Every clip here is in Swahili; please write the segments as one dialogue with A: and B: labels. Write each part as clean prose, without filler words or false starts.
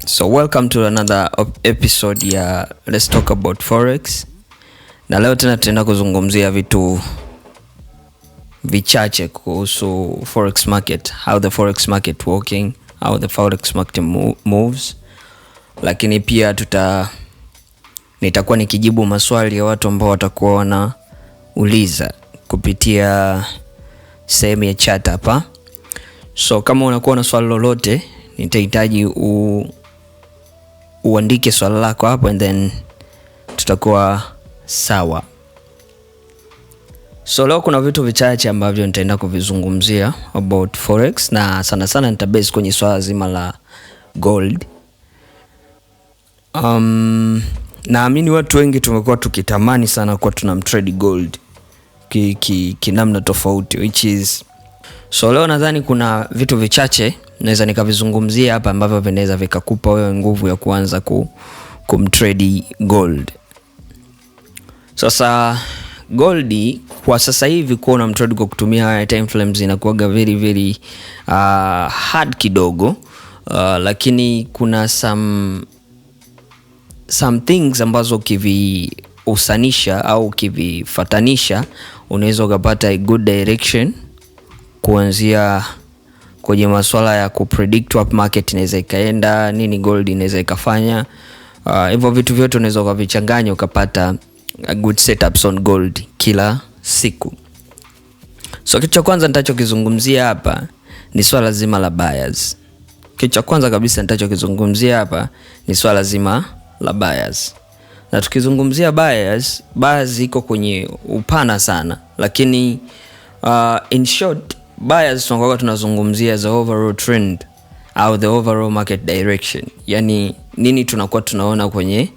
A: So welcome to another episode ya Let's Talk About Forex. Na leo tena tutaenda kuzungumzia vitu vichache kuhusu forex market, how the forex market working, how the forex market moves. Lakini pia nitakuwa nikijibu maswali ya watu ambao watakuwa wanauliza kupitia sehemu ya chat hapa. So kama unakuwa na swali lolote, nitahitaji uandike swali lako hapo and then tutakuwa sawa. So leo kuna vitu vichache ambavyo nitaenda kuvizungumzia about forex, na sana sana nitabase kwenye swala zima la gold. Naamini watu wengi tumekuwa tukitamani sana kuwa tunamtrade gold kinamna tofauti, which is, so leo nadhani kuna vitu vichache naweza nikavizungumzia hapa ambavyo vinaweza vikakupa wewe nguvu ya kuanza kumtrade gold. Sasa gold kwa sasa hivi, kuwa unamtrade kwa kutumia haya time frames inakuwaga very very hard kidogo, lakini kuna some things ambazo ukivihusanisha au ukivifatanisha unaweza ukapata a good direction, kuanzia kwenye masuala ya kupredict wapi market inaweza ikaenda, nini gold inaweza ikafanya. Hivyo vitu vyote unaweza ukavichanganya ukapata a good setups on gold kila siku. So kitu cha kwanza nitachokizungumzia hapa ni swala zima la bias. Kitu cha kwanza kabisa nitachokizungumzia hapa ni swala zima la bias. Na tukizungumzia bias, bias iko kwenye upana sana, lakini in short, bias tunakuwa tunazungumzia the overall trend au the overall market direction, yani nini tunakuwa tunaona kwenye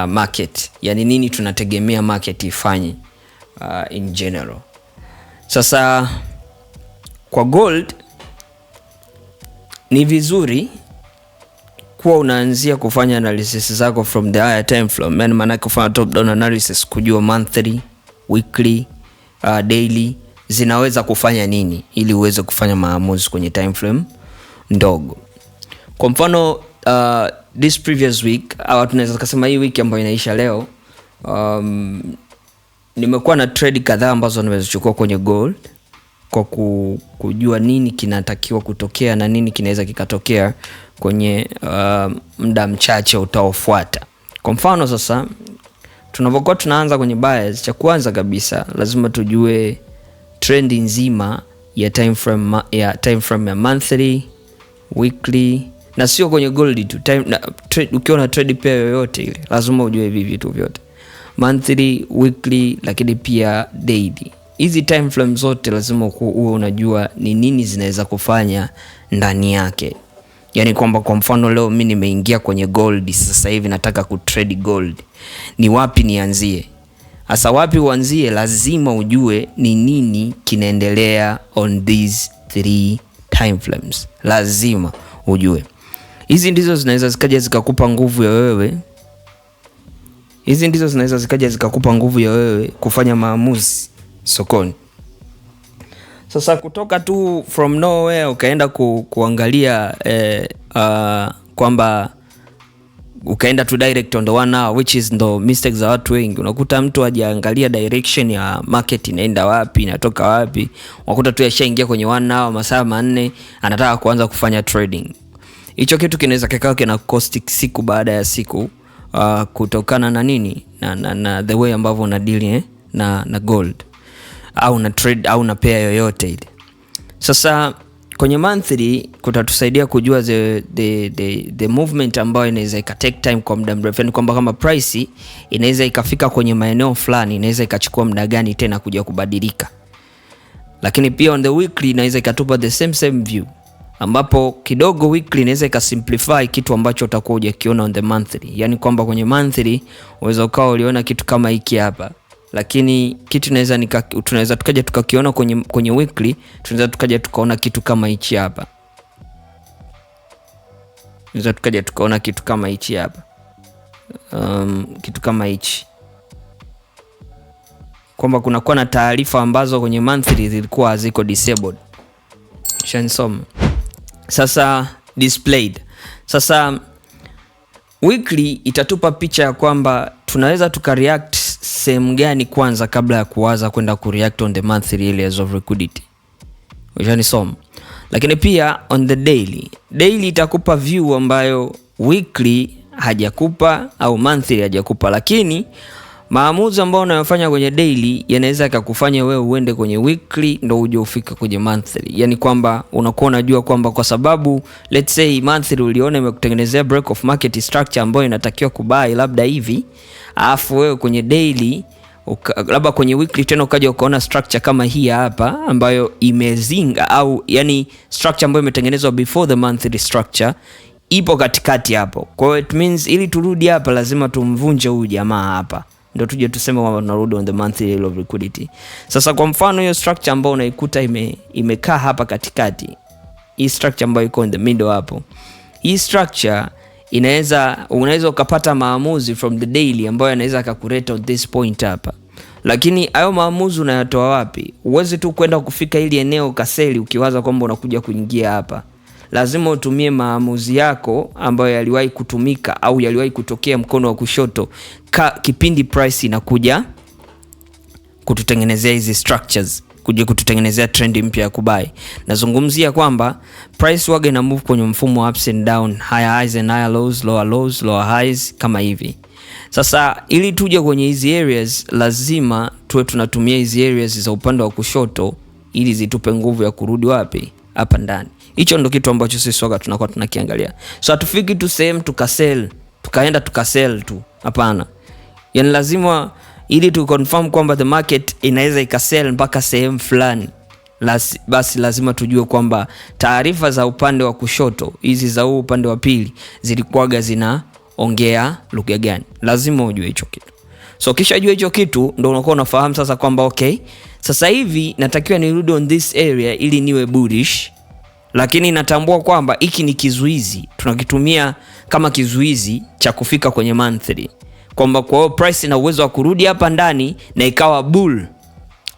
A: market, yani nini tunategemea market ifanye in general. Sasa kwa gold ni vizuri kuwa unaanzia kufanya analysis zako from the higher time frame, yani maana kufanya top down analysis, kujua monthly, weekly, daily zinaweza kufanya nini ili uweze kufanya maamuzi kwenye time frame ndogo. Kwa mfano, this previous week au tunaweza kusema hii wiki ambayo inaisha leo, nimekuwa na trade kadhaa ambazo nimezichukua kwenye gold kwa kujua nini kinatakiwa kutokea na nini kinaweza kikatokea kwenye muda mchache utaofuata. Kwa mfano sasa, tunapokuwa tunaanza kwenye bias, cha kwanza kabisa lazima tujue trend nzima ya time frame ya monthly, weekly, na sio kwenye gold tu. Ukiwa na trade pair yoyote ile lazima ujue hivi vitu vyote: monthly, weekly, lakini pia daily. Hizi time frame zote lazima uwe unajua ni nini zinaweza kufanya ndani yake. Yani kwamba kwa mfano leo mi nimeingia kwenye gold sasa hivi, nataka kutrade gold, ni wapi nianzie? Hasa wapi uanzie, lazima ujue ni nini kinaendelea on these three time frames. Lazima ujue hizi ndizo zinaweza zikaja zikakupa nguvu ya wewe, hizi ndizo zinaweza zikaja zikakupa nguvu ya wewe kufanya maamuzi sokoni. Sasa kutoka tu from nowhere ukaenda kuangalia kwamba ukaenda tu direct on the one hour, which is ndo mistakes za watu wengi. Unakuta mtu hajaangalia direction ya market inaenda wapi, inatoka wapi, unakuta tu yashaingia kwenye one hour, masaa 4, anataka kuanza kufanya trading. Hicho kitu kinaweza kikawa kina cost siku baada ya siku, kutokana na nini? Na the way ambavyo una deal na gold au na trade au na pair yoyote ile. Sasa kwenye monthly kutatusaidia kujua the movement ambayo inaweza ika take time kwa muda mrefu, yani kwamba kama price inaweza ikafika kwenye maeneo fulani, inaweza ikachukua muda gani tena kuja kubadilika. Lakini pia on the weekly inaweza ikatupa the same same view, ambapo kidogo weekly inaweza ikasimplify kitu ambacho utakuwa hujakiona on the monthly, yani kwamba kwenye monthly unaweza ukawa uliona kitu kama hiki hapa, lakini kitu tunaweza tukaja tukakiona kwenye weekly, tunaweza tukaja tukaona kitu kama hichi hapa, tunaweza tukaja tukaona kitu kama hichi hapa, kitu kama hichi, kwamba kunakuwa na taarifa ambazo kwenye monthly zilikuwa haziko disabled. Shanisoma sasa displayed. Sasa Weekly itatupa picha ya kwamba tunaweza tukareact sehemu gani kwanza kabla ya kuwaza kwenda kureact on the monthly areas of liquidity. Ushanisoma. Lakini pia on the daily, daily itakupa view ambayo weekly hajakupa au monthly hajakupa, lakini maamuzi ambayo unayofanya kwenye daily yanaweza yakakufanya wewe uende kwenye weekly ndo uje ufike kwenye monthly. Yani kwamba unakuwa unajua kwamba kwa sababu, let's say, monthly uliona imekutengenezea break of market structure ambayo inatakiwa kubuy labda hivi, alafu wewe kwenye daily labda kwenye weekly tena ukaja ukaona structure kama hii hapa ambayo imezinga au yani structure ambayo imetengenezwa before the monthly structure ipo katikati hapo. Kwa hiyo it means ili turudi hapa lazima tumvunje huyu jamaa hapa ndio tuje tuseme kwamba tunarudi on the monthly level of liquidity. Sasa kwa mfano hiyo structure ambayo unaikuta imekaa hapa katikati, hii structure ambayo iko in the middle hapo, hii structure unaweza ukapata maamuzi from the daily ambayo yanaweza akakuleta on this point hapa, lakini hayo maamuzi unayatoa wapi? Huwezi tu kwenda kufika ili eneo ukasell ukiwaza kwamba unakuja kuingia hapa. Lazima utumie maamuzi yako ambayo yaliwahi kutumika au yaliwahi kutokea mkono wa kushoto kipindi price inakuja kututengenezea hizi structures, kuja kututengenezea trend mpya ya kubuy. Nazungumzia kwamba price waga ina move kwenye mfumo wa ups and down, higher highs and higher lows, lower lows, lower highs kama hivi. Sasa ili tuje kwenye hizi areas lazima tuwe tunatumia hizi areas za upande wa kushoto ili zitupe nguvu ya kurudi wapi? Hapa ndani. Hicho ndo kitu ambacho sisi waga tunakuwa tunakiangalia. So hatufiki tu sehemu tukasell, tukaenda tukasell tu. Hapana. Yani lazima ili tu confirm kwamba the market inaweza ikasell mpaka sehemu fulani, basi lazima tujue kwamba taarifa za upande wa kushoto hizi za huu upande wa pili zilikuwaga zinaongea lugha gani. Lazima ujue hicho kitu. So kisha jua hicho kitu ndo unakuwa unafahamu sasa kwamba okay, sasa hivi natakiwa nirudi on this area ili niwe bullish, lakini natambua kwamba hiki ni kizuizi, tunakitumia kama kizuizi cha kufika kwenye monthly, kwamba kwa hiyo price ina uwezo wa kurudi hapa ndani na ikawa bull,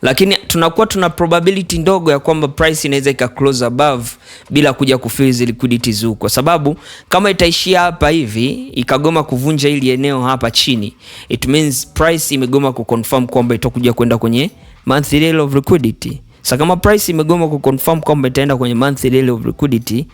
A: lakini tunakuwa tuna probability ndogo ya kwamba price inaweza ika close above bila kuja kufill liquidities huko, kwa sababu kama itaishia hapa hivi ikagoma kuvunja hili eneo hapa chini, it means price imegoma kuconfirm kwamba itakuja kwenda kwenye monthly level of liquidity. Sasa kama price imegoma kuconfirm kwamba itaenda kwenye monthly level of liquidity,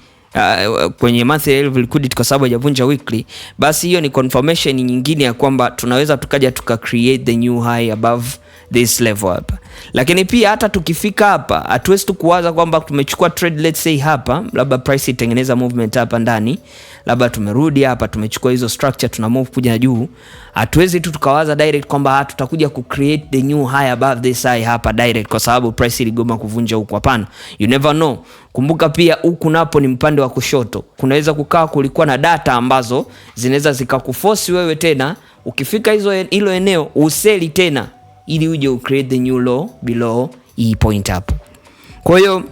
A: kwenye monthly level of liquidity kwa sababu haijavunja weekly, basi hiyo ni confirmation nyingine ya kwamba tunaweza tukaja tuka create the new high above this level hapa. Lakini pia hata tukifika hapa hatuwezi tu kuwaza kwamba tumechukua trade, let's say hapa labda price itengeneza movement hapa ndani, labda tumerudi hapa tumechukua hizo structure tuna move kuja juu. Hatuwezi tu tukawaza direct kwamba tutakuja ku create the new high above this high hapa direct kwa sababu price iligoma kuvunja huku. Hapana, you never know. Kumbuka pia huku napo ni mpande wa kushoto, kunaweza kukaa kulikuwa na data ambazo zinaweza zikakuforce wewe tena ukifika hizo hilo eneo usell tena ili uje ucreate the new low below hii point hapo. Kwa hiyo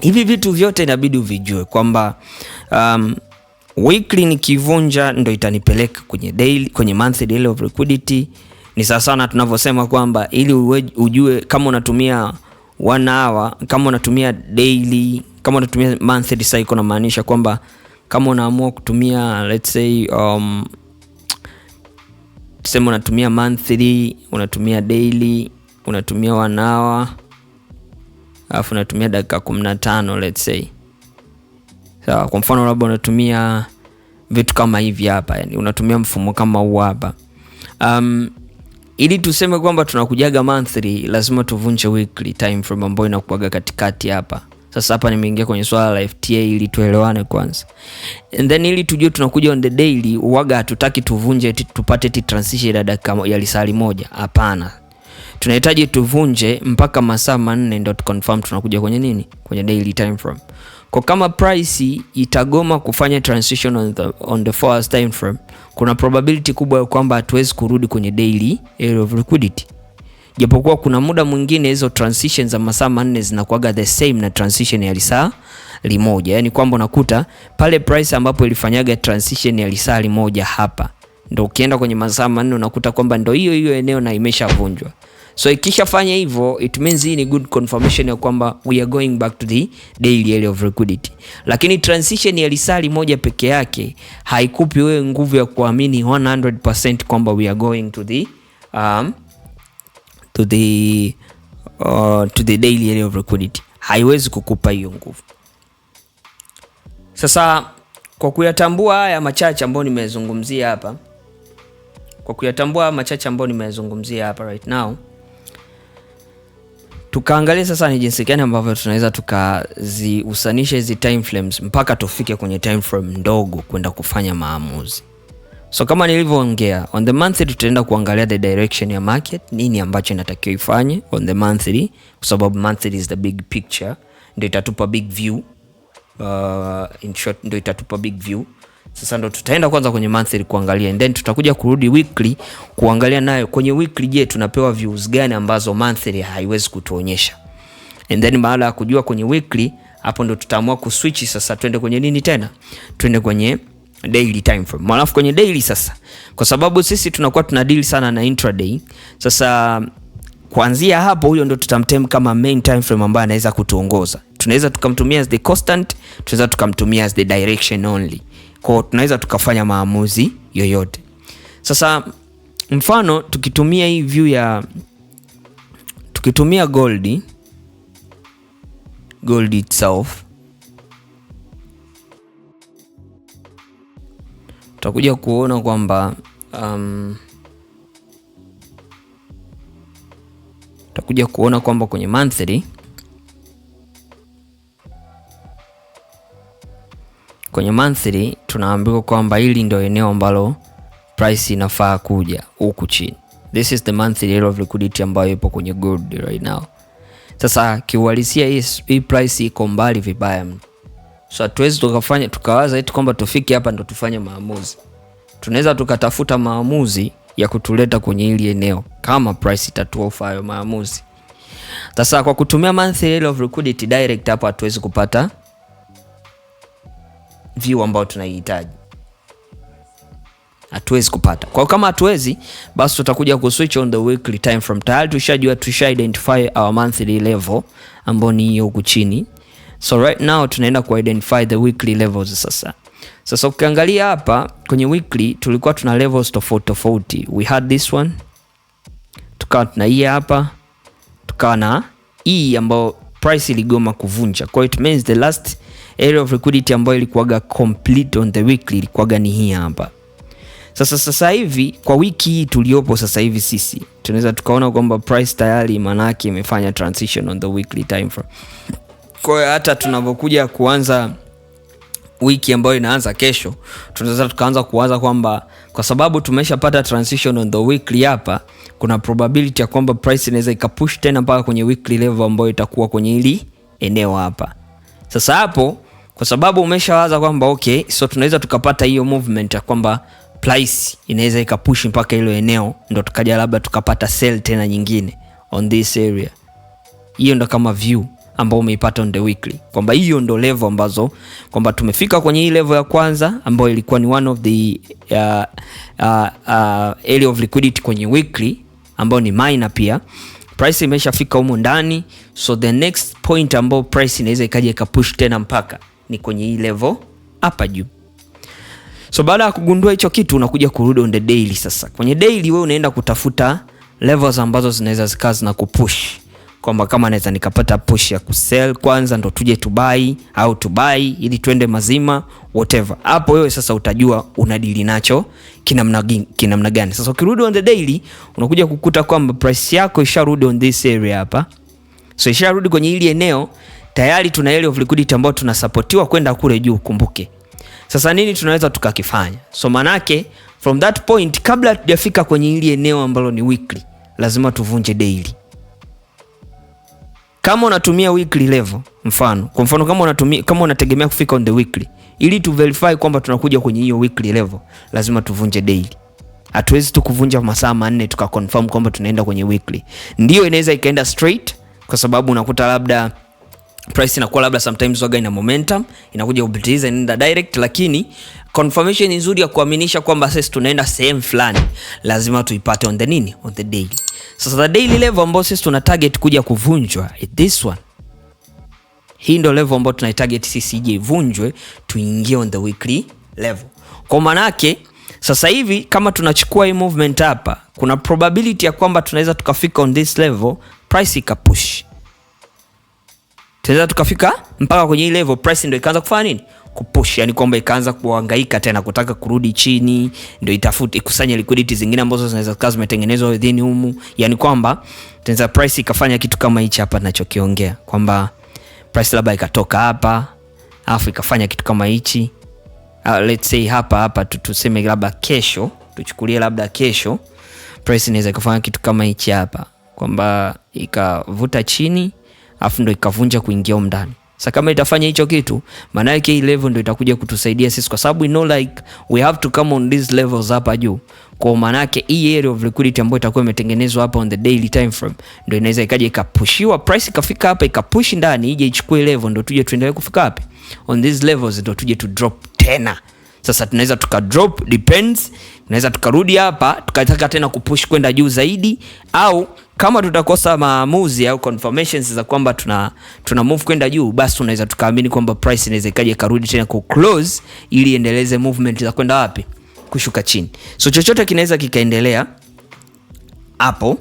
A: hivi vitu vyote inabidi uvijue kwamba weekly nikivunja ndo itanipeleka kwenye daily, kwenye monthly daily of liquidity. Ni sawa sana tunavyosema kwamba ili ujue kama unatumia one hour, kama unatumia daily, kama unatumia monthly cycle, namaanisha kwamba kama unaamua kutumia, let's say, tuseme unatumia monthly, unatumia daily, unatumia one hour, alafu unatumia dakika 15, let's say. Sawa, kwa mfano labda unatumia vitu kama hivi hapa, yani unatumia mfumo kama huu hapa. Ili tuseme kwamba tunakujaga monthly lazima tuvunje weekly time frame ambayo inakuaga katikati hapa. Sasa hapa nimeingia kwenye swala la FTA ili tuelewane kwanza. And then ili tujue tunakuja on the daily, uwaga hatutaki tuvunje tupate ti transition ya dakika ya lisaa moja. Hapana. Tunahitaji tuvunje mpaka masaa 4 ndio tu confirm tunakuja kwenye nini? Kwenye daily time frame. Kwa kama price itagoma kufanya transition on the 4 hours time frame, kuna probability kubwa ya kwamba hatuwezi kurudi kwenye daily area of liquidity. Japokuwa kuna muda mwingine hizo transition za masaa 4 zinakuwaga the same na transition ya lisaa limoja. Yani kwamba unakuta pale price ambapo ilifanyaga transition ya lisaa limoja hapa, ndo ukienda kwenye masaa 4 unakuta kwamba ndo hiyo hiyo eneo na imeshavunjwa. So ikishafanya hivyo, it means hii ni good confirmation ya kwamba we are going back to the daily area of liquidity. Lakini transition ya lisaa limoja peke yake haikupi wewe nguvu ya kuamini 100% kwamba we are going to the daily area of liquidity. Haiwezi kukupa hiyo nguvu. Sasa kwa kuyatambua haya machache ambayo nimezungumzia hapa, kwa kuyatambua machache ambayo nimezungumzia hapa right now, tukaangalia sasa ni jinsi gani ambavyo tunaweza tukazihusanisha hizi time frames mpaka tufike kwenye time frame ndogo kwenda kufanya maamuzi. So kama nilivyoongea, on the monthly tutaenda kuangalia the direction ya market, nini ambacho inatakiwa ifanye on the monthly, kwa sababu monthly is the big picture, ndio itatupa big view. In short, ndio itatupa big view. Sasa ndo tutaenda kwanza kwenye monthly kuangalia, and then tutakuja kurudi weekly kuangalia nayo kwenye weekly, je, tunapewa views gani ambazo monthly haiwezi kutuonyesha? And then baada ya kujua kwenye weekly, hapo ndo tutaamua kuswitch sasa, twende kwenye nini tena, twende kwenye daily time frame. Alafu kwenye daily sasa, kwa sababu sisi tunakuwa tuna deal sana na intraday. Sasa kuanzia hapo, huyo ndo tutamterm kama main time frame ambaye anaweza kutuongoza. Tunaweza tukamtumia as the constant, tunaweza tukamtumia as the direction only. Kwa tunaweza tukafanya maamuzi yoyote. Sasa mfano tukitumia hii view ya tukitumia gold itself, tutakuja kuona kwamba kwenye monthly tunaambiwa kwamba hili ndio eneo ambalo price inafaa kuja huku chini. This is the monthly area of liquidity ambayo ipo kwenye gold right now. Sasa kiuhalisia hii price iko mbali vibaya mno. So hatuwezi tukafanya tukawaza eti kwamba tufike hapa ndo tufanye maamuzi. Tunaweza tukatafuta maamuzi ya kutuleta kwenye hili eneo kama price itatuoffer hayo maamuzi. Sasa kwa kutumia monthly area of liquidity direct hapa hatuwezi kupata view ambayo tunaihitaji. Hatuwezi kupata. Kwa kama hatuwezi, basi tutakuja ku switch on the weekly time frame. Tayari tushajua, tusha identify our monthly level ambayo ni hiyo huku chini. So right now tunaenda ku identify the weekly levels sasa. Sasa ukiangalia hapa kwenye weekly tulikuwa tuna levels tofauti tofauti. We had this one, tukawa tuna hii hapa, tukawa na hii ambayo price iligoma kuvunja. Kwa hiyo it means the last area of liquidity ambayo ilikuwaga complete on the weekly ilikuwaga ni hii hapa. Sasa hivi kwa wiki hii tuliopo sasa hivi sisi tunaweza tukaona kwamba price tayari manake imefanya transition on the weekly time frame. Kwa hiyo hata tunapokuja kuanza wiki ambayo inaanza kesho, tunaweza tukaanza kuwaza kwamba kwa sababu tumeshapata transition on the weekly hapa, kuna probability ya kwamba price inaweza ikapush tena mpaka kwenye weekly level ambayo itakuwa kwenye hili eneo hapa. Sasa hapo kwa sababu umeshawaza kwamba okay, so tunaweza tukapata hiyo movement ya kwamba price inaweza ikapush mpaka hilo eneo, ndo tukaja labda tukapata sell tena nyingine on this area. Hiyo ndo kama view ambao umeipata on the weekly, kwamba hiyo ndo level ambazo kwamba tumefika kwenye hii level ya kwanza ambayo ilikuwa ni one of the area of liquidity kwenye weekly ambayo ni minor pia. Price imeshafika humo ndani, so the next point ambayo price inaweza ikaja ikapush tena mpaka ni kwenye hii level hapa juu. So baada ya kugundua hicho kitu unakuja kurudi on the daily sasa. Kwenye daily wewe unaenda kutafuta levels ambazo zinaweza zikawa zina kupush kwamba kama naweza nikapata push ya kusell kwanza ndo tuje tubuy au tubuy ili twende mazima whatever. Hapo wewe sasa utajua unadili nacho kinamna gani. Sasa ukirudi on the daily unakuja kukuta kwamba price yako isharudi on this area hapa. So isharudi kwenye hili eneo tayari, tuna area of liquidity ambayo tunasupportiwa kwenda kule juu, kumbuke. Sasa nini tunaweza tukakifanya? So manake from that point kabla hatujafika kwenye hili eneo ambalo ni weekly, lazima tuvunje daily. Kama unatumia weekly level, mfano, kwa mfano kama unategemea kufika on the weekly, ili tu verify kwamba tunakuja kwenye hiyo weekly level, lazima tuvunje daily. Hatuwezi tu kuvunja masaa 4 tukaconfirm kwamba tunaenda kwenye weekly. Ndio inaweza ikaenda straight kwa sababu unakuta labda price inakuwa labda sometimes waga ina momentum, inakuja kupitiliza inaenda direct, lakini Confirmation nzuri ya kuaminisha kwamba sisi tunaenda sehemu fulani lazima tuipate on the nini? On the daily. Sasa the daily level ambayo sisi tuna target kuja kuvunjwa is this one. Hii ndo level ambayo tunaitarget sisi ije ivunjwe tuingie on the weekly level. Kwa maana yake sasa hivi kama tunachukua hii movement hapa, kuna probability ya kwamba tunaweza tukafika on this level, price ikapush. Tunaweza tukafika mpaka kwenye hii level, price ndio ikaanza kufanya nini? Kupush, yani kwamba ikaanza kuhangaika tena kutaka kurudi chini, ndio itafute ikusanye liquidity zingine ambazo zinaweza kuwa zimetengenezwa within humu, yani kwamba tunaweza price ikafanya kitu kama hichi hapa ninachokiongea, kwamba price labda ikatoka hapa alafu ikafanya kitu kama hichi. Let's say hapa hapa tuseme labda kesho, tuchukulie labda kesho price inaweza ikafanya kitu kama hichi hapa, kwamba ikavuta chini alafu ndo ikavunja kuingia humu ndani. Sasa kama itafanya hicho kitu, maana yake hii level ndo itakuja kutusaidia sisi, kwa sababu we know like we have to come on these levels hapa juu. Kwa maana yake hii area of liquidity ambayo itakuwa imetengenezwa hapa on the daily time frame ndo inaweza ikaja ikapushiwa price ikafika hapa, ikapush ndani ije ichukue level, ndo tuje tuendelee kufika wapi on these levels, ndo tuje tu drop tena. Sasa tunaweza tuka drop, depends, tunaweza tukarudi hapa tukataka tena kupush kwenda juu zaidi, au kama tutakosa maamuzi au confirmations za kwamba tuna move kwenda juu, basi tunaweza tukaamini kwamba price inaweza ikaja ikarudi tena ku close ili endeleze movement za kwenda wapi, kushuka chini. So chochote kinaweza kikaendelea hapo,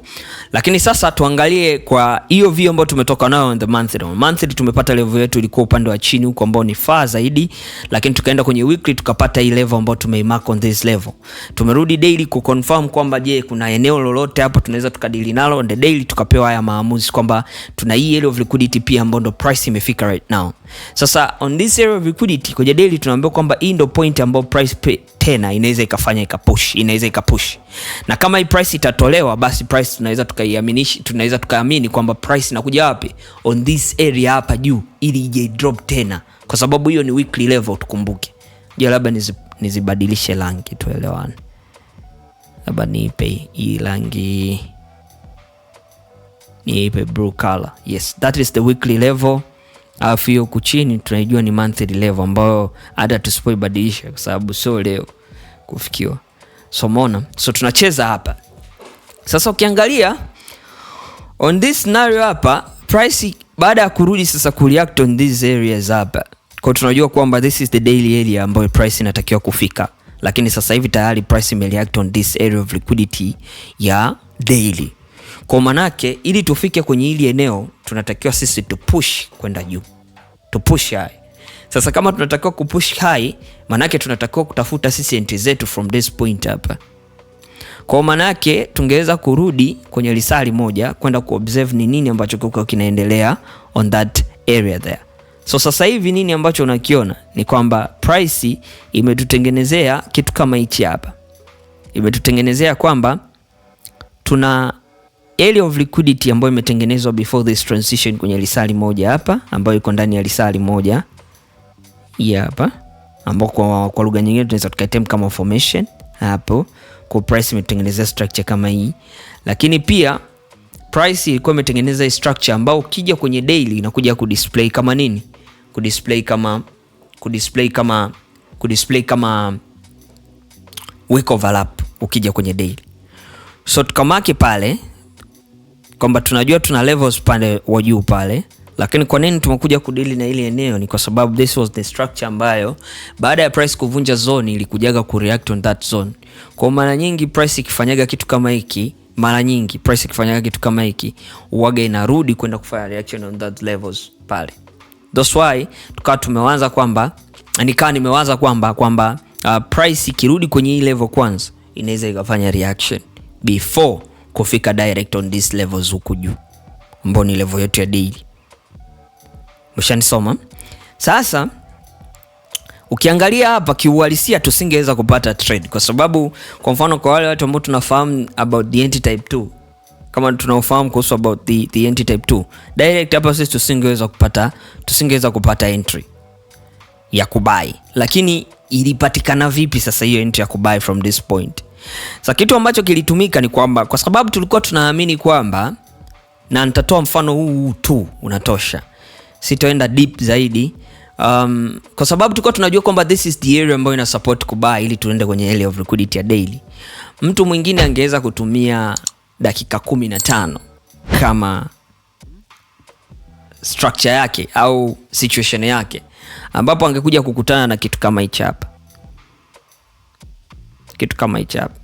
A: lakini sasa tuangalie kwa hiyo view ambayo tumetoka nayo on the monthly. On monthly tumepata level yetu ilikuwa upande wa chini huko ambao ni far zaidi, lakini tukaenda kwenye weekly tukapata hii level ambayo tumeimark on this level. Tumerudi daily ku confirm kwamba je, kuna eneo lolote hapo tunaweza tukadili nalo on the daily, tukapewa haya maamuzi kwamba tuna hii area of liquidity pia ambayo ndo price imefika right now. Sasa on this area of liquidity kwenye daily tunaambiwa kwamba hii ndo point ambayo price tena inaweza ikafanya ikapush, inaweza ikapush, na kama hii price itatolewa, basi price tunaweza tukaiaminisha, tunaweza tukaamini kwamba price inakuja wapi, on this area hapa juu, ili ije drop tena, kwa sababu hiyo ni weekly level. Tukumbuke. Je, labda nizibadilishe rangi tuelewane, labda niipe hii rangi, niipe blue color. Yes, that is the weekly level. Alafu hiyo huku chini tunaijua ni monthly level ambayo hata tusipoibadilisha kwa sababu sio leo kufikiwa. So umeona, so tunacheza hapa sasa. Ukiangalia on this scenario hapa, price baada ya kurudi sasa kureact on these areas hapa, kwa tunajua kwamba this is the daily area ambayo price inatakiwa kufika, lakini sasa hivi tayari price imereact on this area of liquidity ya daily. Kwa manake ili tufike kwenye hili eneo tunatakiwa sisi tu push kwenda juu, tu push high. Sasa kama tunatakiwa kupush high, manake tunatakiwa kutafuta sisi entry zetu from this point hapa. Kwa maana yake tungeweza kurudi kwenye lisaa moja kwenda kuobserve ni nini ambacho kiko kinaendelea on that area there. So sasa hivi nini ambacho unakiona ni kwamba price imetutengenezea kitu kama hichi hapa, imetutengenezea kwamba tuna area of liquidity ambayo imetengenezwa before this transition kwenye lisaa moja hapa, ambayo iko ndani ya lisaa moja hii hapa, ambao kwa lugha nyingine tunaweza tukaitem kama formation hapo. Kwa price imetengenezea structure kama hii, lakini pia price ilikuwa imetengeneza hii structure ambao ukija kwenye daily inakuja kudisplay kama nini? Kudisplay kama wick overlap ukija kwenye daily. So tukamark pale kwamba tunajua tuna levels pale wa juu pale, lakini kwa nini tumekuja kudili na ile eneo? Ni kwa sababu this was the structure ambayo baada ya price kuvunja zone ilikujaga kureact on that zone. Kwa mara nyingi price ikifanyaga kitu kama hiki, mara nyingi price ikifanyaga kitu kama hiki uwaga inarudi kwenda kufanya reaction on that levels pale. That's why tukawa tumewaza kwamba, nikawa nimewaza kwamba price ikirudi kwenye hii level kwanza inaweza ikafanya reaction before kufika direct on these levels huku juu ambao ni level yetu ya daily. Mshanisoma? Sasa ukiangalia hapa kiuhalisia tusingeweza kupata trade kwa sababu, kwa mfano, kwa wale watu ambao tunafahamu about the entry type 2, kama tunaofahamu kuhusu about the entry type 2, direct hapa sisi tusingeweza kupata entry ya kubuy. Lakini ilipatikana vipi sasa hiyo entry ya kubuy from this point? Sasa kitu ambacho kilitumika ni kwamba kwa sababu tulikuwa tunaamini kwamba, na nitatoa mfano huu tu unatosha, sitoenda deep zaidi. Kwa sababu tulikuwa tunajua kwamba this is the area ambayo ina support kubuy ili tuende kwenye area of liquidity ya daily. Mtu mwingine angeweza kutumia dakika 15 kama structure yake au situation yake, ambapo angekuja kukutana na kitu kama hichi hapa, kitu kama hichi hapa,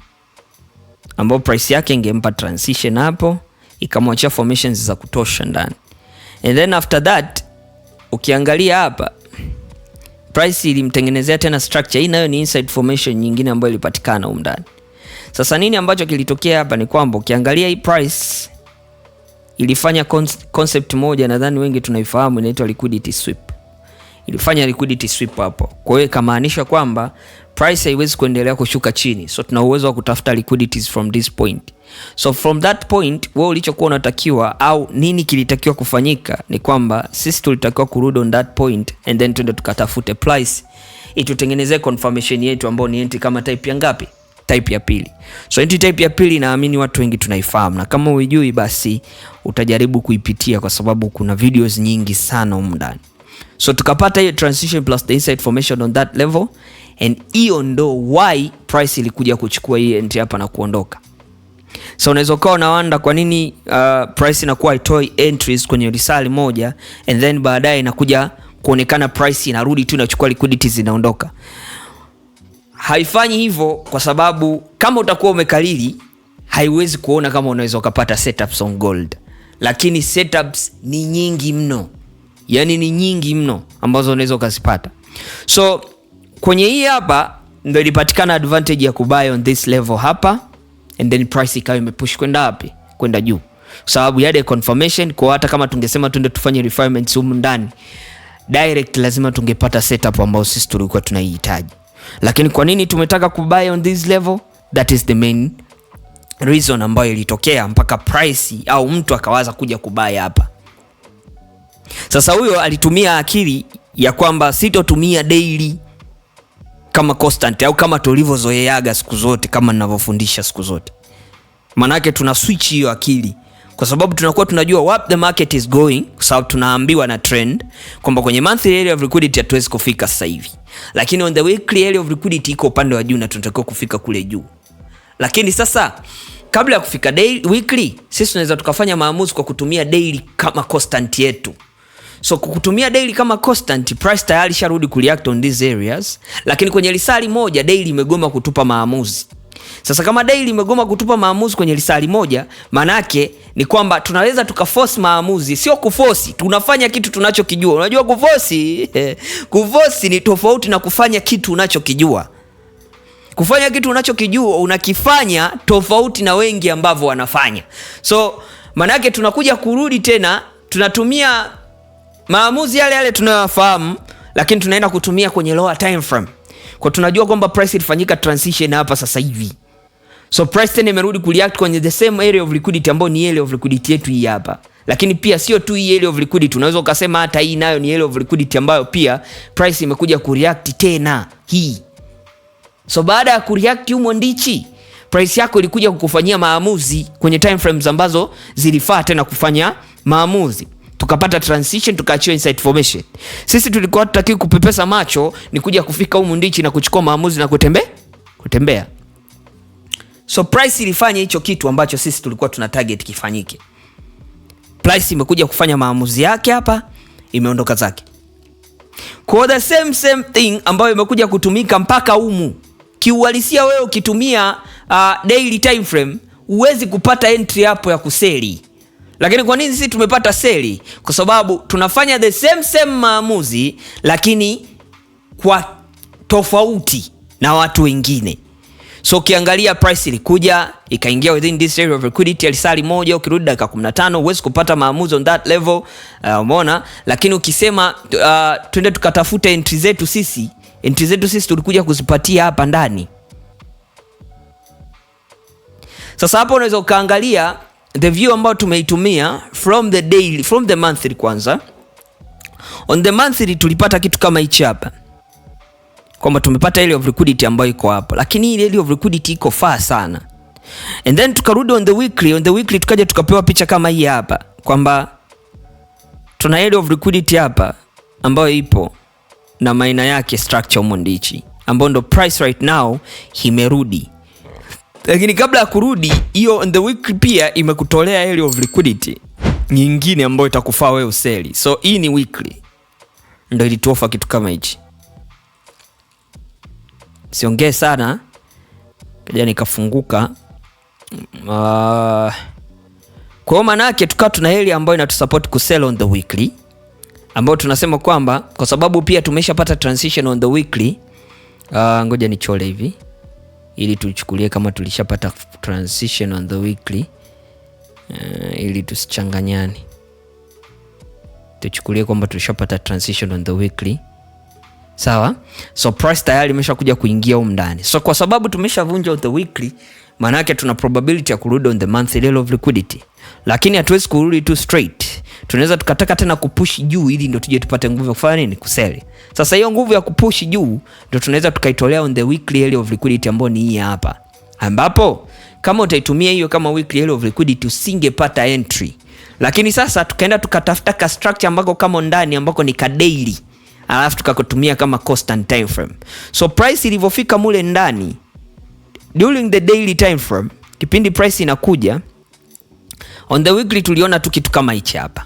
A: ambapo price yake ingempa transition hapo, ikamwachia formations za kutosha ndani, and then after that ukiangalia hapa price ilimtengenezea tena structure hii, nayo ni inside formation nyingine ambayo ilipatikana humu ndani. Sasa nini ambacho kilitokea hapa ni kwamba ukiangalia hii price ilifanya concept moja, nadhani wengi tunaifahamu, inaitwa liquidity sweep. Ilifanya liquidity sweep hapo, kwa hiyo ikamaanisha kwamba price haiwezi kuendelea kushuka chini, so tuna uwezo wa kutafuta liquidities from this point. So from that point, wewe ulichokuwa unatakiwa au nini kilitakiwa kufanyika ni kwamba sisi tulitakiwa kurudi on that point and then tuende tukatafute price itutengenezee confirmation yetu ambayo ni entry kama type ya ngapi? Type ya pili. So entry type ya pili naamini watu wengi tunaifahamu, na kama huijui basi utajaribu kuipitia kwa sababu kuna videos nyingi sana humu ndani. So tukapata hiyo transition plus the inside formation on that level, and hiyo ndo why price ilikuja kuchukua hii entry hapa na kuondoka. So unaweza ukawa unawonder kwa nini price inakuwa haitoi entries kwenye lisaa moja and then baadaye inakuja kuonekana price inarudi tu inachukua liquidities zinaondoka. Haifanyi hivyo kwa sababu kama utakuwa umekalili haiwezi kuona kama unaweza ukapata setups on gold, lakini setups ni nyingi mno, yani ni nyingi mno ambazo unaweza ukazipata. So kwenye hii hapa ndo ilipatikana advantage ya kubuy on this level hapa, and then price ikawa imepush kwenda wapi? Kwenda juu, kwa sababu yade confirmation kwa hata kama tungesema tuende tufanye refinements humu ndani direct, lazima tungepata setup ambayo sisi tulikuwa tunaihitaji. Lakini kwa nini tumetaka kubuy on this level? That is the main reason ambayo ilitokea mpaka price au mtu akawaza kuja kubuy hapa. Sasa huyo alitumia akili ya kwamba sitotumia daily kama constant au kama tulivyozoeaga siku zote, kama ninavyofundisha siku zote. Manake tuna switch hiyo akili kwa sababu tunakuwa tunajua what the market is going, kwa sababu tunaambiwa na trend kwamba kwenye monthly area of liquidity hatuwezi kufika sasa hivi, lakini on the weekly area of liquidity iko upande wa juu na tunatakiwa kufika kule juu. Lakini sasa kabla ya kufika daily, weekly, sisi tunaweza tukafanya maamuzi kwa kutumia daily kama constant yetu. So kwa kutumia daily kama constant, price tayari sharudi kureact on these areas, lakini kwenye lisaa moja daily imegoma kutupa maamuzi. Sasa kama daily imegoma kutupa maamuzi kwenye lisaa moja, manake ni kwamba tunaweza tukaforce maamuzi. Sio kuforce, tunafanya kitu tunachokijua. Unajua kuforce kuforce ni tofauti na kufanya kitu unachokijua. Kufanya kitu unachokijua unakifanya tofauti na wengi ambavyo wanafanya. So manake tunakuja kurudi tena, tunatumia maamuzi yale yale tunayofahamu, lakini tunaenda kutumia kwenye lower time frame, kwa tunajua kwamba price ilifanyika transition hapa sasa hivi. So price tena imerudi kureact kwenye the same area of liquidity ambayo ni area of liquidity yetu hii hapa. Lakini pia sio tu hii area of liquidity, unaweza ukasema hata hii nayo ni area of liquidity ambayo pia price imekuja kureact tena hii. So baada ya kureact humo ndichi, price yako ilikuja kukufanyia maamuzi kwenye time frames ambazo zilifaa tena kufanya maamuzi. Tukapata transition, tukaachiwa inside formation. Sisi tulikuwa tutaki kupepesa macho ni kuja kufika humu ndichi na kuchukua maamuzi na kutembea. So price ilifanya hicho kitu ambacho sisi tulikuwa tuna target kifanyike. Price imekuja kufanya maamuzi yake hapa, imeondoka zake. Kwa the same same thing ambayo imekuja kutumika mpaka humu. Kiuhalisia wewe ukitumia daily time frame huwezi kupata entry hapo ya kusell. Lakini kwa nini sisi tumepata sell? Kwa sababu tunafanya the same same maamuzi lakini kwa tofauti na watu wengine. So ukiangalia price ilikuja ikaingia within this area of liquidity ya lisaa moja, ukirudi dakika 15 huwezi kupata maamuzi on that level, umeona. Lakini ukisema twende tukatafute entry zetu sisi, entry zetu sisi tulikuja kuzipatia hapa ndani. Sasa hapo unaweza ukaangalia the view ambayo tumeitumia from the daily, from the monthly kwanza. On the monthly tulipata kitu kama hichi hapa, kwamba tumepata area of liquidity ambayo iko hapa, lakini hii area of liquidity iko far sana. And then tukarudi on the weekly, on the weekly tukaja tukapewa picha kama hii hapa kwamba tuna area of liquidity hapa ambayo ipo. na maina yake structure humo ndichi ambayo ndo price right now imerudi, lakini kabla ya kurudi hiyo on the weekly pia imekutolea area of liquidity nyingine ambayo itakufaa wewe usell. So hii ni weekly ndo ilituoffer kitu kama hichi. Siongee sana, kaja nikafunguka. Kwa hiyo maana yake tukawa tuna area ambayo inatusupport kusell on the weekly, ambayo tunasema kwamba kwa sababu pia tumeshapata transition on the weekly. Ngoja nichole hivi ili tuchukulie kama tulishapata transition on the weekly, ili tusichanganyane, tuchukulie kwamba tulishapata transition on the weekly. Sawa, so price tayari imeshakuja kuingia humu ndani. So kwa sababu tumeshavunja on the weekly, maana yake tuna probability ya kurudi on the monthly level of liquidity, lakini hatuwezi kurudi tu straight. Tunaweza tukataka tena kupush juu ili ndio tuje tupate nguvu ya kufanya nini? Kusell. Sasa hiyo nguvu ya kupush juu ndio tunaweza tukaitolea on the weekly area of liquidity ambayo ni hii hapa, ambapo kama utaitumia hiyo kama weekly area of liquidity usingepata entry. Lakini sasa tukaenda tukatafuta ka structure ambako kama ndani ambako ni ka daily, alafu tukakutumia kama constant time frame. So price ilivyofika mule ndani during the daily time frame, kipindi price inakuja on the weekly tuliona tu kitu kama hichi hapa,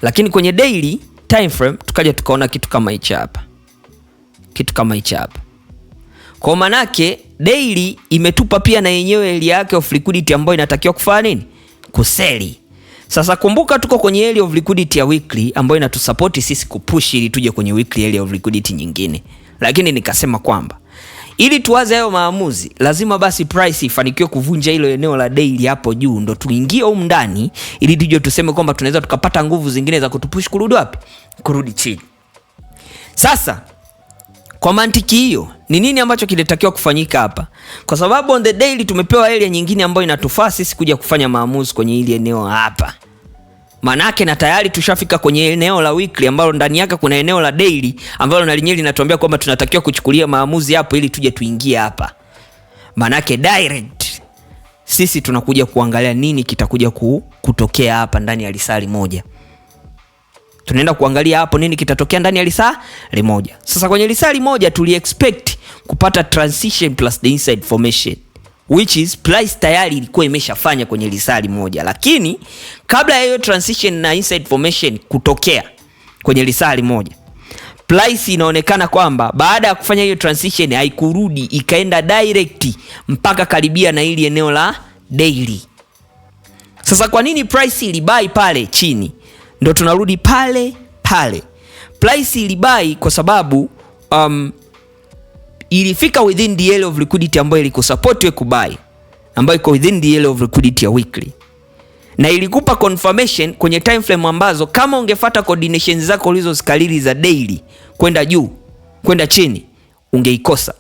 A: lakini kwenye daily time frame tukaja tukaona kitu kama hichi hapa, kitu kama hichi hapa. Kwa manake daily imetupa pia na yenyewe area yake of liquidity ambayo inatakiwa kufanya nini? Kusell. Sasa kumbuka tuko kwenye area of liquidity ya weekly ambayo inatusupport sisi kupush ili tuje kwenye weekly area of liquidity nyingine, lakini nikasema kwamba ili tuwaze hayo maamuzi lazima basi price ifanikiwe kuvunja hilo eneo la daily hapo juu, ndo tuingie humu ndani ili tuje tuseme kwamba tunaweza tukapata nguvu zingine za kutupush kurudi wapi? Kurudi chini. Sasa kwa mantiki hiyo, ni nini ambacho kilitakiwa kufanyika hapa? Kwa sababu on the daily tumepewa area nyingine ambayo inatufaa sisi kuja kufanya maamuzi kwenye hili eneo hapa. Manake na tayari tushafika kwenye eneo la weekly ambalo ndani yake kuna eneo la daily ambalo na lenyewe linatuambia kwamba tunatakiwa kuchukulia maamuzi hapo ili tuje tuingie hapa. Manake direct sisi tunakuja kuangalia nini kitakuja kutokea hapa ndani ya lisaa moja. Tunaenda kuangalia hapo nini kitatokea ndani ya lisaa limoja. Sasa kwenye lisaa moja tuli expect kupata transition plus the inside formation, which is price tayari ilikuwa imeshafanya kwenye lisaa moja, lakini kabla ya hiyo transition na inside formation kutokea kwenye lisaa moja, price inaonekana kwamba baada ya kufanya hiyo transition haikurudi, ikaenda direct mpaka karibia na hili eneo la daily. Sasa kwa nini price ilibuy pale chini? Ndo tunarudi pale pale. Price ilibuy kwa sababu ilifika within the area of liquidity ambayo ilikusupport wewe kubuy, ambayo iko within the area of liquidity ya weekly, na ilikupa confirmation kwenye time frame ambazo kama ungefuata coordinations zako ulizozikalili za daily kwenda juu kwenda chini ungeikosa.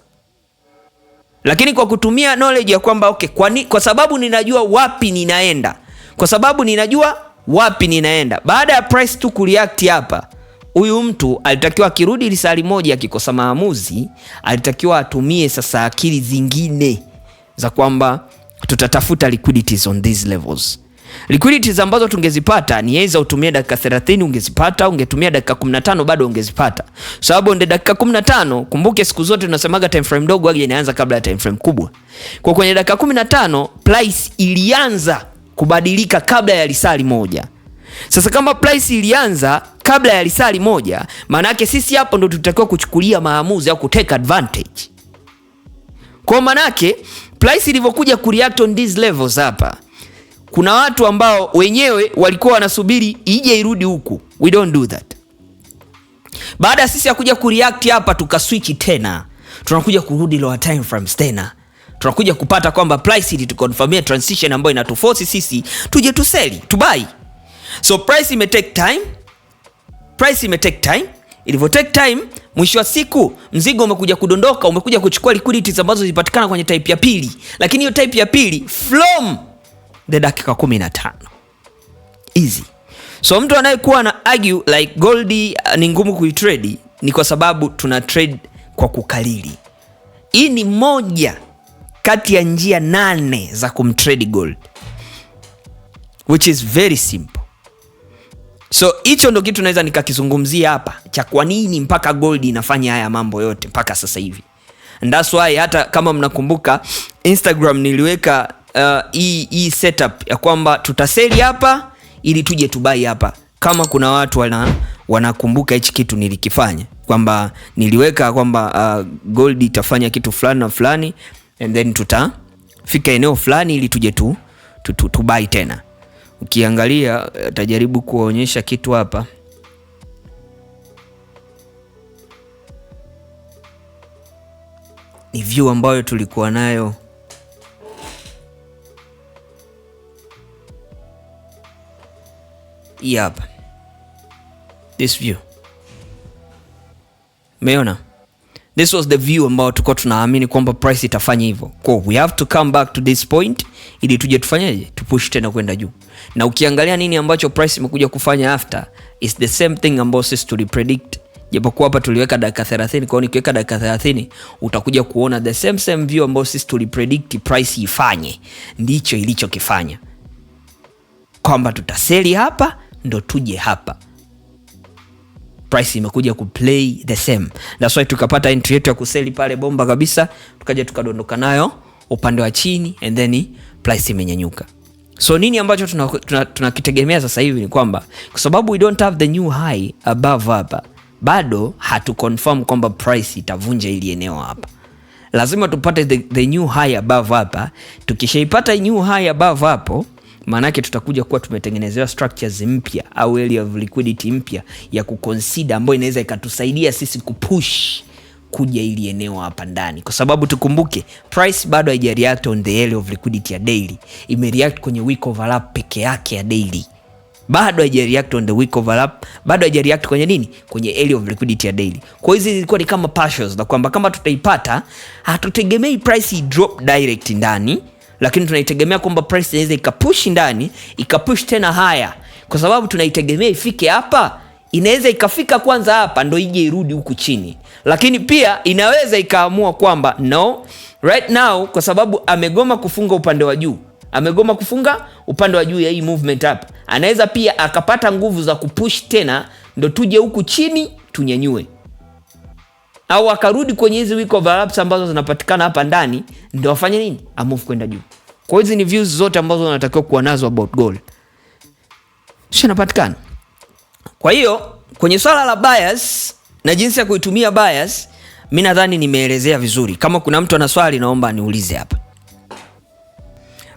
A: Lakini kwa kutumia knowledge ya kwamba okay, kwa sababu ninajua wapi ninaenda, kwa sababu ninajua wapi ninaenda, baada ya price tu kureact hapa, huyu mtu alitakiwa akirudi lisaa moja akikosa maamuzi, alitakiwa atumie sasa akili zingine za kwamba tutatafuta liquidities on these levels. Liquidities ambazo tungezipata ni aidha utumie dakika 30 ungezipata, ungetumia dakika 15 bado ungezipata. Sababu ndio dakika 15, kumbuke siku zote tunasemaga time frame ndogo aje inaanza kabla ya time frame kubwa. Kwa kwenye dakika 15 price ilianza kubadilika kabla ya lisaa moja. Sasa kama price ilianza kabla ya lisaa moja, maana yake sisi hapo ndo tutakiwa kuchukulia maamuzi au kutake advantage. Kwa maana yake price ilivyokuja kureact on these levels hapa, kuna watu ambao wenyewe walikuwa wanasubiri ije irudi huku. We don't do that. Baada ya sisi ya kuja kureact hapa tukaswitch tena, tunakuja kurudi lower time frames tena, tunakuja kupata kwamba price ilituconfirmia transition ambayo inatuforce sisi tuje tusell, tubuy. So price ime take time, price ime take time. Ilivyo take time, mwisho wa siku mzigo umekuja kudondoka, umekuja kuchukua liquidities ambazo zilipatikana kwenye type ya pili, lakini hiyo type ya pili from the dakika 15 easy. So mtu anayekuwa na argue like gold ni ngumu kuitrade ni kwa sababu tuna trade kwa kukalili. Hii ni moja kati ya njia 8 za kumtrade gold, which is very simple. So hicho ndo kitu naweza nikakizungumzia hapa cha kwa nini mpaka gold inafanya haya mambo yote mpaka sasa hivi. And that's why hata kama mnakumbuka Instagram niliweka hii setup ya kwamba tutasell hapa ili tuje tubuy hapa. Kama kuna watu wanakumbuka hichi kitu nilikifanya, kwamba niliweka kwamba gold itafanya kitu fulani na fulani and then tutafika eneo fulani ili tuje tu buy tena. Ukiangalia, tajaribu kuonyesha kitu hapa. Ni view ambayo tulikuwa nayo hii hapa, this view. Umeona? This was the view ambayo tulikuwa tunaamini kwamba price itafanya hivyo. Kwa we have to come back to this point ili tuje tufanyeje? Tupush tena kwenda juu. Na ukiangalia nini ambacho price imekuja kufanya after is the same thing ambayo sisi tulipredict. Japokuwa hapa tuliweka dakika 30, kwa hiyo nikiweka dakika 30 utakuja kuona the same view ambayo sisi tulipredict price ifanye, ndicho ilichokifanya. Kwamba tutasell hapa ndo tuje hapa. Price imekuja kuplay the same. That's why tukapata entry yetu ya kusell pale bomba kabisa, tukaja tukadondoka nayo upande wa chini and then price imenyanyuka. So nini ambacho tunakitegemea sasa hivi ni kwamba kwa sababu we don't have the new high above hapa, bado hatu confirm kwamba price itavunja ili eneo hapa. Lazima tupate the new high above hapa. Tukishaipata new high above hapo, maana yake tutakuja kuwa tumetengenezewa structures mpya au area of liquidity mpya ya kuconsider, ambayo inaweza ikatusaidia sisi kupush kuja ili eneo hapa ndani. Kwa sababu tukumbuke price bado haija react on the area of liquidity ya daily, ime react kwenye wick overlap peke yake ya daily. Bado haija react on the wick overlap, bado haija react kwenye nini? Kwenye area of liquidity ya daily. Kwa hiyo hizi zilikuwa ni kama partials, na kwamba kama tutaipata hatutegemei price drop direct ndani, lakini tunaitegemea kwamba price inaweza ikapush ndani, ikapush tena higher. Kwa sababu tunaitegemea ifike hapa, inaweza ikafika kwanza hapa ndo ije irudi huku chini. Lakini pia inaweza ikaamua kwamba no, right now kwa sababu amegoma kufunga upande wa juu, amegoma kufunga upande wa juu ya hii movement hapa, anaweza pia akapata nguvu za kupush tena ndo tuje huku chini tunyanyue, au akarudi kwenye hizi wick overlaps ambazo zinapatikana hapa ndani ndo afanye nini, amove kwenda juu. Kwa hiyo hizi ni views zote ambazo unatakiwa kuwa nazo about gold. Sio inapatikana. Kwa hiyo kwenye swala la bias na jinsi ya kuitumia bias, mimi nadhani nimeelezea vizuri. Kama kuna mtu ana swali naomba aniulize hapa.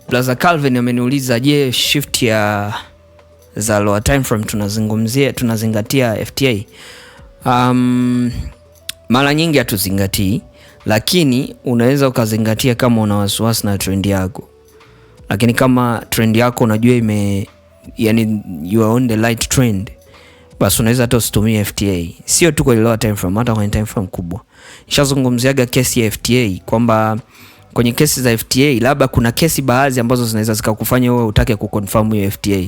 A: Plaza Calvin ameniuliza, je, shift ya za lower time frame tunazingatia FTA? Mara nyingi hatuzingatii, lakini unaweza ukazingatia kama una wasiwasi na trend yako. Lakini kama trend yako unajua ime, yani you are on the right trend, basi unaweza hata usitumie FTA. Sio tu kwenye lower time frame, hata kwenye time frame kubwa. Nishazungumziaga kesi ya FTA kwamba kwenye kesi za FTA labda kuna kesi baadhi ambazo zinaweza zikakufanya wewe utake kuconfirm hiyo FTA.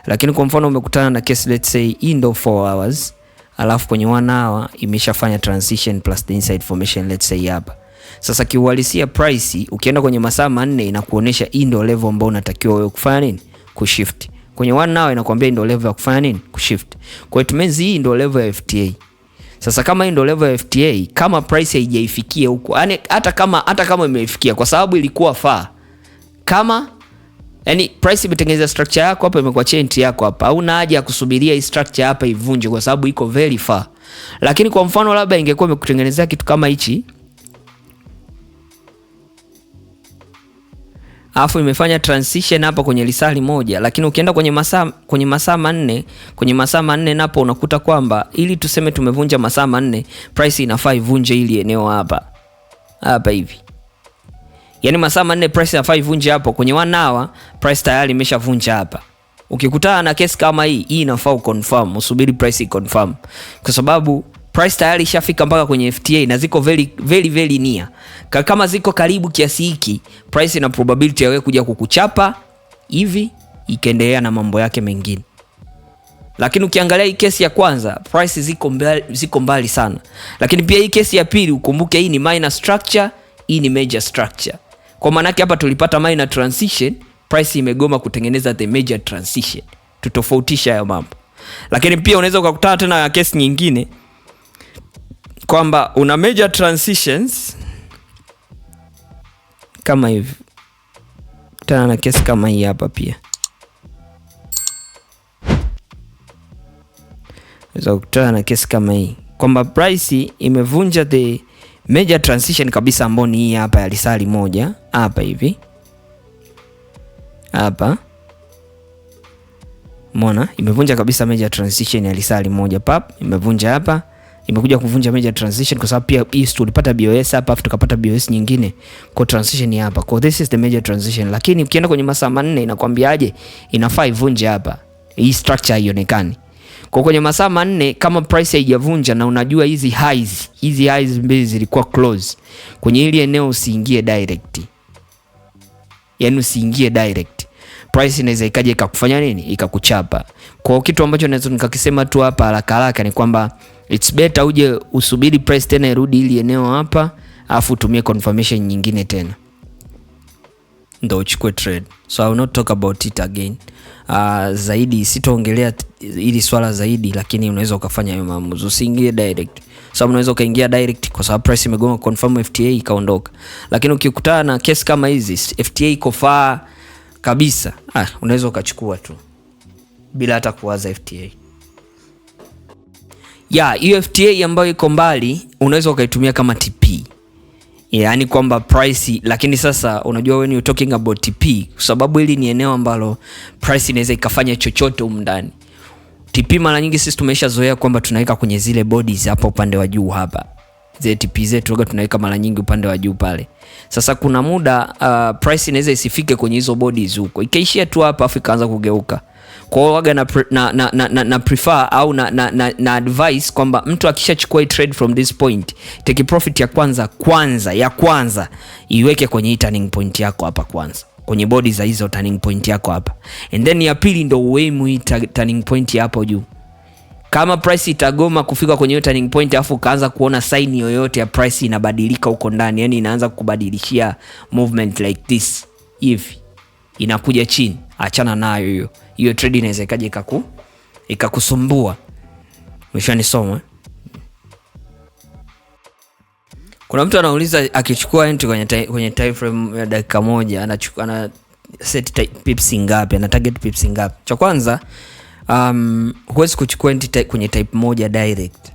A: Lakini kwa mfano umekutana na kesi let's say hii ndo 4 hours, alafu kwenye 1 hour imeshafanya transition plus the inside formation let's say hapa. Sasa kiuhalisia price ukienda kwenye masaa 4 inakuonesha hii ndo level ambayo unatakiwa wewe kufanya nini? Kushift. Kwenye 1 hour inakuambia hii ndo level ya kufanya nini? Kushift. Kwa hiyo it means hii ndo level ya FTA. Sasa kama hii ndo level ya FTA, kama price haijaifikia huko, yani hata kama imeifikia kwa sababu ilikuwa far, kama yani price imetengeneza structure yako hapa, imekuwa chain yako hapa, hauna haja ya kusubiria hii structure hapa ivunje kwa sababu iko very far. Lakini kwa mfano labda ingekuwa imekutengenezea kitu kama hichi, alafu imefanya transition hapa kwenye lisali moja, lakini ukienda kwenye masaa manne napo unakuta kwamba ili tuseme tumevunja masaa 4, price inafaa ivunje ili eneo hapa. Hapa hivi. Yaani masaa 4 price inafaa ivunje hapo, kwenye 1 hour price tayari imeshavunja hapa. Ukikutana na kesi kama hii, hii inafaa uconfirm, usubiri price iconfirm. Kwa sababu price tayari ishafika mpaka kwenye FTA na ziko very, very, very near. Kama ziko karibu kiasi hiki, price ina probability ya wewe kuja kukuchapa hivi ikaendelea na mambo yake mengine. Lakini ukiangalia hii kesi ya kwanza, price ziko mbali sana. Lakini pia hii kesi ya pili ukumbuke hii ni minor structure, hii ni major structure. Kwa maana yake hapa tulipata minor transition, price imegoma kutengeneza the major transition. Tutofautisha hayo mambo. Lakini pia unaweza ukakutana tena na kesi nyingine kwamba una major transitions kama hivi. Kutana na kesi kama hii hapa pia. Unaweza kukutana na kesi kama hii kwamba price imevunja the major transition kabisa, ambayo ni hii hapa ya lisali moja hapa hivi hapa. Umeona, imevunja kabisa major transition ya lisali moja pap, imevunja hapa, imekuja kuvunja major transition kwa sababu pia hii tulipata BOS hapa, afu tukapata BOS nyingine kwa transition hapa. Kwa this is the major transition. Lakini ukienda kwenye masaa 4 inakwambiaje? Inafaa ivunje hapa, hii structure haionekani. Kwa kwenye masaa 4 kama price haijavunja na unajua hizi highs, hizi highs mbili zilikuwa close, kwenye hili eneo usiingie direct. Yaani usiingie direct. Price inaweza ikaja ikakufanya nini? Ikakuchapa. Kwa kitu ambacho naweza nikakisema tu hapa haraka haraka ni kwamba it's better uje usubiri price tena irudi hili eneo hapa, afu utumie confirmation nyingine tena ndo uchukue trade. So I will not talk about it again. Zaidi sitaongelea hili swala zaidi, lakini unaweza ukafanya hayo maamuzi, usiingie direct. Sababu unaweza ukaingia direct kwa sababu price imegonga confirm FTA ikaondoka. Lakini ukikutana na case kama hizi, FTA iko far kabisa, unaweza ukachukua tu bila hata kuwaza FTA. Ya, hiyo FTA ambayo iko mbali unaweza ukaitumia kama TP. Yaani kwamba price, lakini sasa unajua when you talking about TP, kwa sababu hili ni eneo ambalo price inaweza ikafanya chochote humu ndani. TP mara nyingi sisi tumeshazoea kwamba tunaweka kwenye zile bodies hapa upande wa juu hapa. Zile TP zetu huwa tunaweka mara nyingi upande wa juu pale. Sasa kuna muda price inaweza isifike kwenye hizo bodies huko, ikaishia tu hapa afu ikaanza kugeuka. Kwa hiyo waga na prefer au na advice kwamba mtu akishachukua trade from this point, take profit ya kwanza ya kwanza iweke kwenye turning point yako hapa kwanza, kwenye body za hizo turning point yako hapa, and then ya pili ndo uaim hii turning point hapo juu. Kama price itagoma kufika kwenye hiyo turning point afu ukaanza kuona sign yoyote ya price inabadilika huko ndani, yani inaanza kukubadilishia movement like this hivi, inakuja chini, achana nayo hiyo. Hiyo trade inaweza ikaja ikakusumbua. Umeshanisoma? Kuna mtu anauliza akichukua entry kwenye time frame ya dakika moja, anachukua, ana set pips ngapi, ana target pips ngapi? Cha kwanza, huwezi kuchukua entry kwenye type moja direct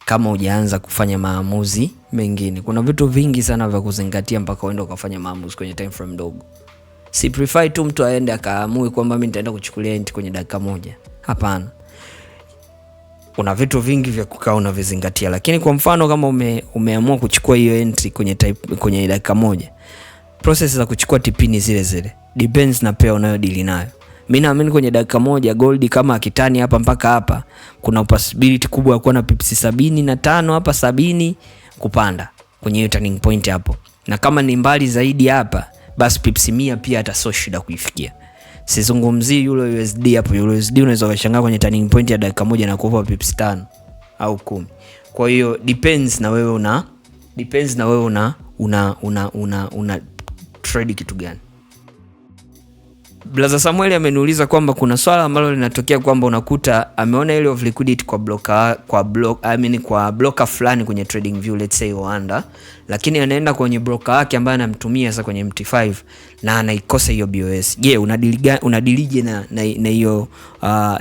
A: kama hujaanza kufanya maamuzi mengine. Kuna vitu vingi sana vya kuzingatia mpaka uende ukafanya maamuzi kwenye time frame ndogo. Si prefer tu mtu aende akaamue kwamba mimi nitaenda kuchukulia entry kwenye dakika moja. Hapana. Kuna vitu vingi vya kukaa unavizingatia. Lakini kwa mfano kama umeamua kuchukua hiyo entry kwenye type, kwenye dakika moja, process za kuchukua TP ni zile zile. Depends na pair unayodili nayo. Mimi naamini kwenye dakika moja gold kama akitani hapa mpaka hapa, kuna possibility kubwa ya kuwa na pips 75 hapa 70 kupanda kwenye hiyo turning point hapo. Na kama ni mbali zaidi hapa, basi pips 100 pia hata sio shida kuifikia. Sizungumzii Euro USD hapo. Euro USD unaweza ukashangaa kwenye turning point ya dakika moja na kupa pips 5 au 10. Kwa hiyo depends na wewe una, depends na wewe una, una, una, una, una trade kitu gani. Blaza Samuel ameniuliza kwamba kuna swala ambalo linatokea kwamba unakuta ameona ile of liquidity kwa broker, kwa block, I mean kwa broker fulani kwenye trading view, let's say Oanda, lakini anaenda kwenye broker wake ambaye anamtumia sasa kwenye MT5 na anaikosa hiyo BOS. Je, unadilije na hiyo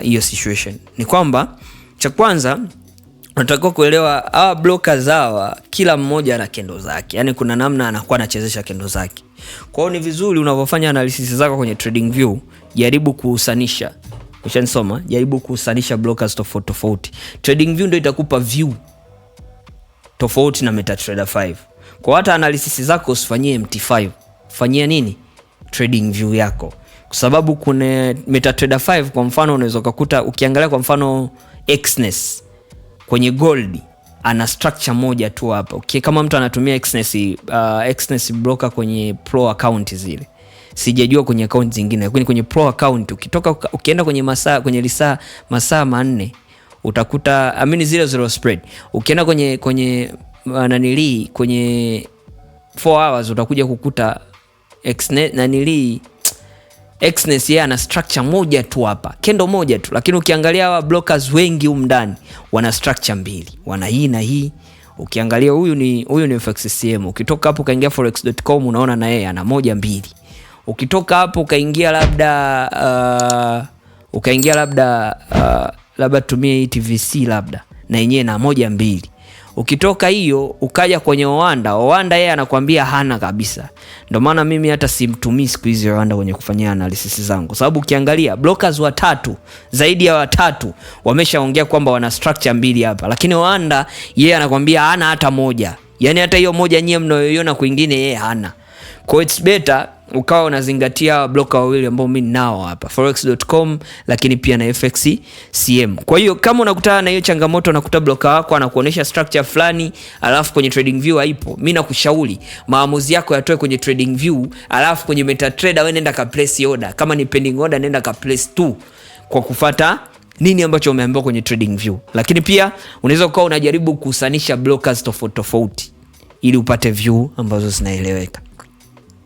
A: hiyo situation? Ni kwamba cha kwanza unatakiwa kuelewa hawa brokers hawa kila mmoja ana kendo zake. Yaani kuna namna anakuwa anachezesha kendo zake. Kwa hiyo ni vizuri unapofanya analysis zako kwenye trading view, jaribu kuhusanisha. Ushanisoma? Jaribu kuhusanisha brokers tofauti tofauti. Trading view ndio itakupa view tofauti na MetaTrader 5. Kwa hata analysis zako usifanyie MT5. Fanyia nini? Trading view yako. Kwa sababu kuna MetaTrader 5 kwa mfano unaweza kukuta ukiangalia kwa mfano Exness kwenye gold ana structure moja tu hapa. Okay, kama mtu anatumia Exness, Exness broker kwenye pro account zile. Sijajua kwenye account zingine, lakini kwenye pro account ukitoka ukienda kwenye masaa, kwenye lisaa masaa 4 utakuta I mean 0 spread. Ukienda kwenye nanili kwenye 4 hours utakuja kukuta Exness nanili Exness yeye ana structure moja tu hapa, candle moja tu, lakini ukiangalia hawa brokers wengi humu ndani wana structure mbili, wana hii na hii. Ukiangalia huyu ni FXCM. Ukitoka hapo ukaingia forex.com unaona na yeye ana moja mbili. Ukitoka hapo ukaingia labda tumie hii TVC labda na yenyewe na moja mbili. Ukitoka hiyo ukaja kwenye Oanda, Oanda yeye anakuambia hana kabisa. Ndio maana mimi hata simtumii siku hizi Oanda kwenye kufanyia analysis zangu, sababu ukiangalia brokers watatu, zaidi ya watatu wameshaongea kwamba wana structure mbili hapa, lakini Oanda yeye anakuambia hana hata moja. Yaani hata hiyo moja nyie mnayoiona kwingine yeye hana. Kwa hiyo it's better ukawa unazingatia broker wawili ambao mimi ninao hapa, forex.com lakini pia na FXCM. Kwa hiyo kama unakutana na hiyo changamoto, unakuta broker wako anakuonyesha structure fulani alafu kwenye trading view haipo, mimi nakushauri maamuzi yako yatoe kwenye trading view, alafu kwenye MetaTrader wewe nenda ka place order. Kama ni pending order, nenda ka place tu kwa kufata nini ambacho umeambiwa kwenye trading view. Lakini pia unaweza ukawa unajaribu kusanisha brokers tofauti tofauti ili upate view ambazo zinaeleweka.